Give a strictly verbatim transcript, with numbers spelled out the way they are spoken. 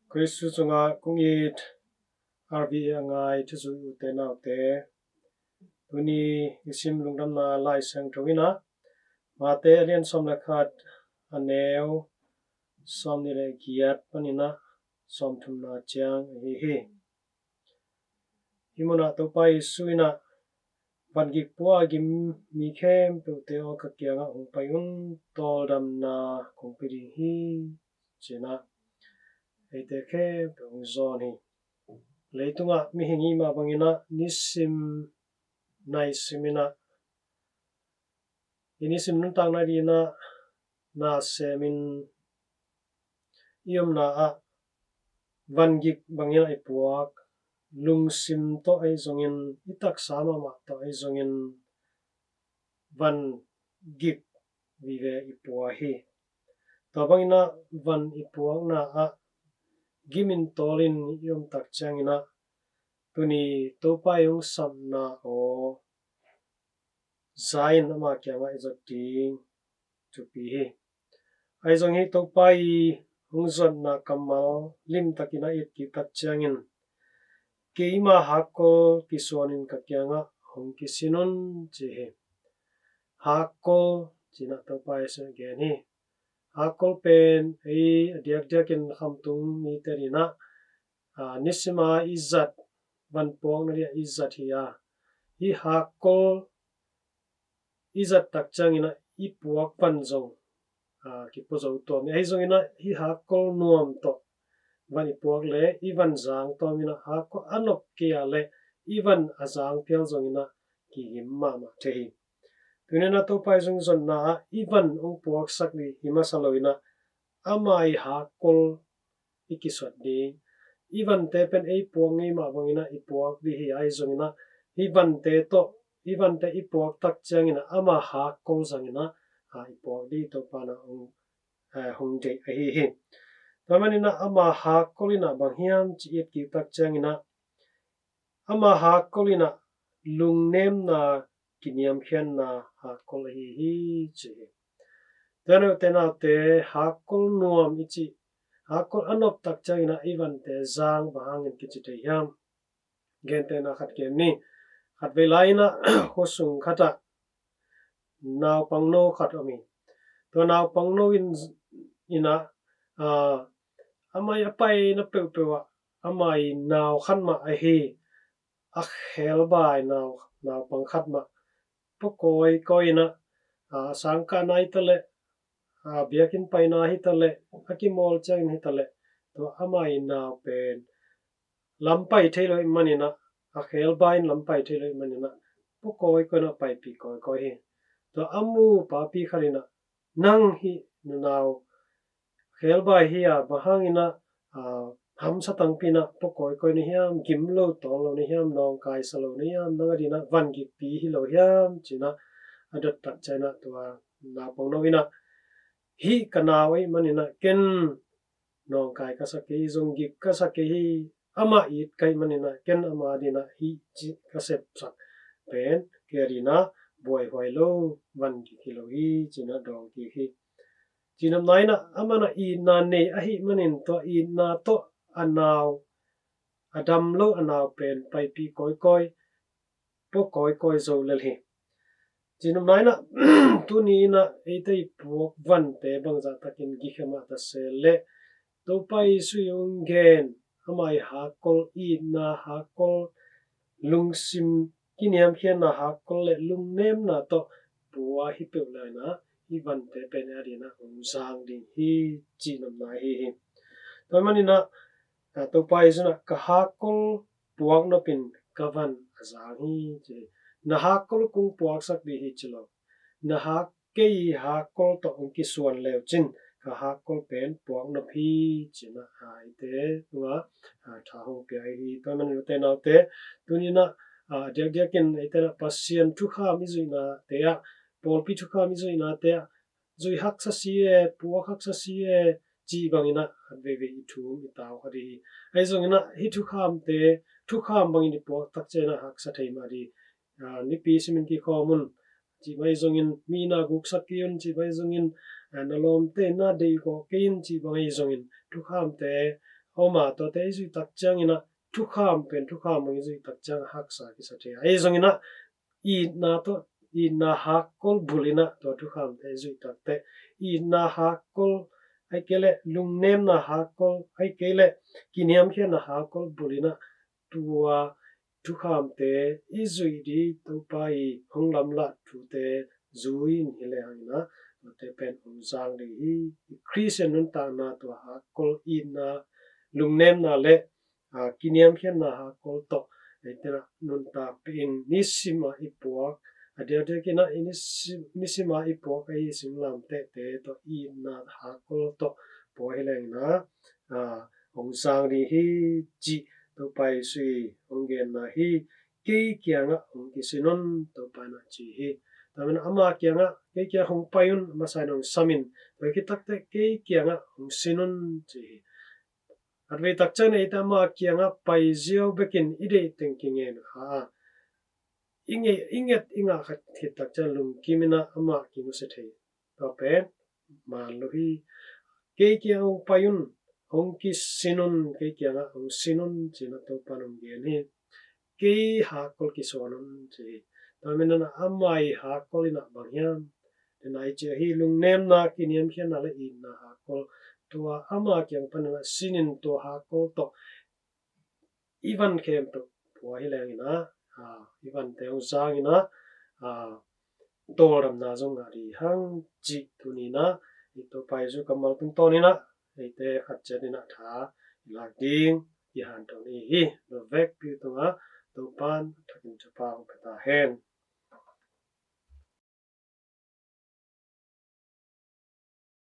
Kristu sungah kong it R V A a ngai thuzui ute naute, tuni i sim lungdamna Lai Siangtho in ah Mate a lian sawm le khat, a neu sawm nih le giat panin ah sawm thumna ciang ahi hi. Hih munah Topa Jesu in ah, "Vangik pua a gim mi khempeuhte aw, ka kiangah hong pai un, tawldamna kong pia ding hi," ci-in ah eite khempeuh hong zawn hi. Leitungah mihing i hih mah bangin ah nisim naisim in ah, i nisim nuntakna dingin ah na semin i omna ah vangik bangin ah i puak, lungsim tawh ahi zongin, i taksa mahmah tawh ahi zongin vangik vive i pua hi. Tua bangin ah van i puakna ah gimin tawlin i om tak ciangin ah, tuni Topa i hong sapna aw za-in ama kiangah i zot ding thupi hi. Ahi zong hih Topa i hong zotna kammal limtakin a it kik tak ciangin, "Keima hakkol kisuanin ka kiangah hong kisin un," ci hi. Hakkol ci-in ah Topa Jesu in gen hi. Hakkol pen ei a diakdiakin Khamtung mite dingin ah, a, nisima i zat, van puakna dia i zat hi a, hih hakkol i zat tak ciangin ah i puak van zong, a, kipua zo tuam hi. Ahi zongin ah hih hakkol nuam tawh van i puak leh i van zang tuam in ah, hakkol a nop kei a leh i van a zang phial zongin ah kigim mahmah thei hi. Tuni in ah Topa i hong zotna ah i van hong puaksak ding hi masa lo in ah, ama i hakkol i kisuat ding. I vante pen ei puak ngei mah bangin ah i puak ding hi. Ahi zongin ah hih vante tawh, hih vante i puak tak ciangin ah ama hakkol zangin ah, a, i puak ding Topa in ah hong, a, hong deih ahi hi. Tua manin ah ama hakkol in ah bang hiam ci-in i et kik tak ciangin ah, ama hakkol in ah lungnemna, kiniamkhiatna hakkol ahi hi ci hi. Tua ute naute, hakkol nuam i cih, hakkol a nop tak ciangin ah i vante zang bang hangin kici thei hiam? Gentehna khat gen ni. Khatvei lai in ah khuasung khatah naupangno khat om hi. Tua naupangno in, in ah, a, ama i a paina peuhpeuh ah ama i nau khat mah ahi, a khelbai nau, naupang khat mah, pua kawikawi in ah, a, sangkahna hi ta leh, a, biakinn paina hi ta leh, a kimawl ciangin hi ta leh, tua ama i nau pen lam pai thei lo ahih manin ah, a khelbai in lam pai thei lo ahih manin ah, pua kawikawi in ah paipih kawikawi hi. Tua a mu papi khat in ah, "Nang hih na nau khelbai hi a, bang hangin ah, a, hamsa tampi in ah pua kawikawi na hiam, gim lo tawl lo na hiam, nawngkaisa lo na hiam, nang adingin ah vangikpi hi lo hiam?" ci-in ah a dot tak ciangin ah tua naupangno in ah, "Hih ka nau ahih manin ah ken nawngkai ka sa kei hi, zong gik ka sa kei hi, amah it ka hih manin ah ken ama adingin ah hih ci ka sepsak pen kei adingin ah buaihuai lo, vangik hi lo hi," ci-in ah dawng kik hi. Cihnopna in ah aman ah itna nei ahih manin tua itna tawh a nau, a dam lo a nau pen paipih kawikawi, pua kawikawi zo lel hi. Cihnopna in ah tuni in ah eite i puak vante bangzah takin gikhiam a ta se leh, Topa Jesu i hong gen, ama i hakkol, itna hakkol, lungsim kiniamkhiatna hakkol leh lungnemna tawh pua hi peuh lai in ah, hih vante pen ei adingin ah hong zang ding hi, cihnopna ahi hi. Tua manin ah, a, Topa Jesu in ah, "Ka hakkol puak nop in ka van a zang hi," ci hi. Na hakkol kong puaksak ding hi ci lo. Na hak, kei hakkol tawh hong kisuan le uh cin, ka hakkol pen puak nop hi, ci-in ah, a, eite tungah, a, tha hong pia ahi hi. Tua manin ute naute, tuni in ah, a, diakdiakin eite in ah Pasian thukham i zuihnate ah, pawlpi thukham i zuihnate ah, zui haksa si e, puak haksa si e, cih bangin ah khat veivei i thum i tau kha ding hi. Ahi zongin ah hih thukhamte, thukham bangin i puak tak ciangin ah haksa thei mah ding. A, nipi simin kikhawm un cih bang ahi zongin, mi na guksak kei un cih bang ahi zongin, a, na lawmte na deih kawk kei un cih bang ahi zongin, thukhamte om a, tuate i zuih tak ciangin ah thukham pen thukham hong i zuih tak ciang haksa kisa thei a. Ahi zongin ah itna tawh, itna hakkol bul in ah tua thukhamte i zuih tak teh, itna hakkol, ahih kei leh lungnemna hakkol, ahih kei leh kiniamkhiatna hakkol bul in ah tua thukhamte i zuih ding, Topa i hong lamlah thute zui in hi lehang in ah tuate pen hong zang ding hi. I Khristian nuntakna tua hakkol, itna, lungnemna leh a, kiniamkhiatna hakkol tawh, eite in ah nuntakpih in, nisim a i puak, a diakdiak in ah i nisim, nisim a i puak ahi singlamtehte tawh, itna hakkol tawh pua hi leng in ah, a, hong zang ding hi, cih Topa Jesuh i hong genna hi. Kei kiangah hong kisin un, Topa in ah ci hi. Tua manin ama kiangah, kei kiangah hong pai un, a masa in hong sam in, tua khit tak teh kei kiangah hong sin un, ci hi. Khatvei tak ciang eite ama kiangah pai ziau bekin i deih teng kingen kha a, i nge-, i nget i ngah khat khit tak ciang lungkim in ah amah kinusia thei. Tua pen man lo hi. Kei kiangah hong pai un, hong kisin un, kei kiangah hong sin un, ci-in ah Topa in hong gen hi. Kei hakkol kisuan un, ci hi. Tua manin ah ama i hakkol in ah bang hiam? Tua in ah i cih ahi lungnemna, kiniamkhiatna leh itna hakkol, tua ama kiang panin ah sin in, tua hakkol tawh i van khempeuh pua hi leng in ah, a, i vante hong zang in ah, a, tawldamna zong ngah ding hi hang, cih tuni in ah i Topa Jesuh kammal tungtawn in ah eite khat ciat in ah tha i lak ding kihanthawn i hi. Na vekpi tungah Topa'n a thakin thupha hong pia ta hen.